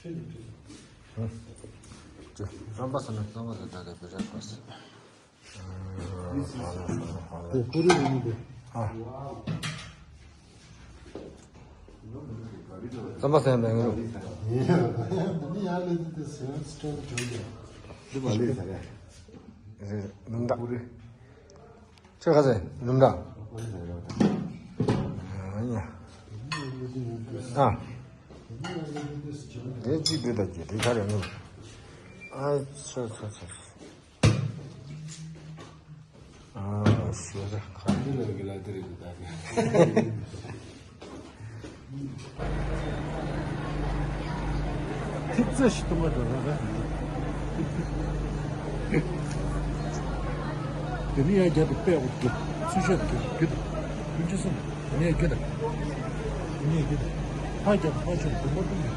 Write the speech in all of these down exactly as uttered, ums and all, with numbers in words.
རྩམ་པ་ཟ་ན་རྩམ་པ་ལ་ད་ལས་བེ་ར་པ་ཟ། དེ་ཀུ་རེ་རེ་ནི་དེ། ཨ། རྩམ་པ་ཟ་ཡང་མེད་ངེས། འདི་ནི་ཡར་ལས་འདི་དེ་སེམས་སྟོན་བྱུང་ཡོད། འདི་མ་ལས་ཟ་ག་ནམ་ཟླ། ཁྱོད་ག་ཚོད་ནམ་ཟླ། ཨ་ཡ། ཨ། དེ་གཅིག་དེ་ད་གཅིག་དེ་ཁ་རེ་ནི། ཨ་ཚོ་ཚོ་ཚོ། ཨ་ཤོད་ཟེར་ཁ། འདི་ལ་གི་ལ་དེ་རེད་འདུག་ད་གི། ཐིག་ཚད་ཞིག་གཏོང་བ་འདྲ་ར། དེ་ནི་ཡང་རྒྱ་དེ་པད་འོ་དེ་ཚུལ་ཤ་དེ་རྒྱུ་དེ་ཀུན་ཅི་སོང་། དེ་ནི་ཡང་རྒྱུ་དེ་དེ་ནི་ཡང་རྒྱུ་དེ་ཕ་རྒྱ་དེ་ཕ་ཆུ་དུ་མ་དུ་མི།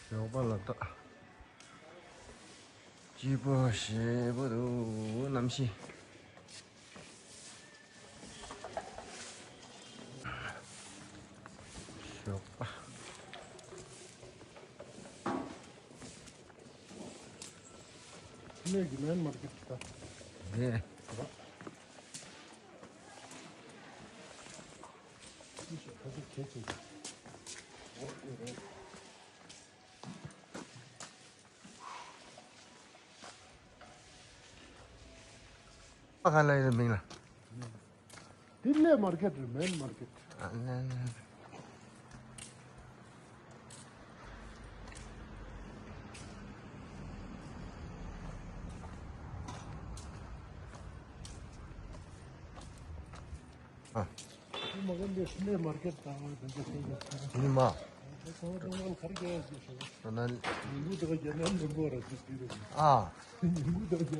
ཞོགས་པ་ལ་ད། སྐྱིད་པོ་ཞེ་པོ་འདུག་གནམ་གཤིས། ཞོགས་པ། ནས་ཀྱི་མེན་མར་ཀེཊ་ད། ནས། ཁ་ཤས་གལ་ཆེ། ཨ་ཁ་ལ་ཡི་མིང་ལ། འདི་སླད་མར་ཀེཊ་རེད། མེན་མར་ཀེཊ། ཨ་ནི་ནི། ཨ། དེ་མ་གན་དེ་སྣེ་མར་ཀེཊ་དང་དེ་འདྲ་ཞིག་ཡོད། ཡིན་མ། ཚང་མ་ཚང་མ་གར་རྒྱག་ཡ་ཞིག་ཞིག་ད་ན། ཉིན་གུང་དེ་ག་རྒྱ་ནག་མི་འགོར་ར་ཞིག་ཞིག་རེད། ཨ། ཉིན་གུང་དེ་ག་རྒྱ།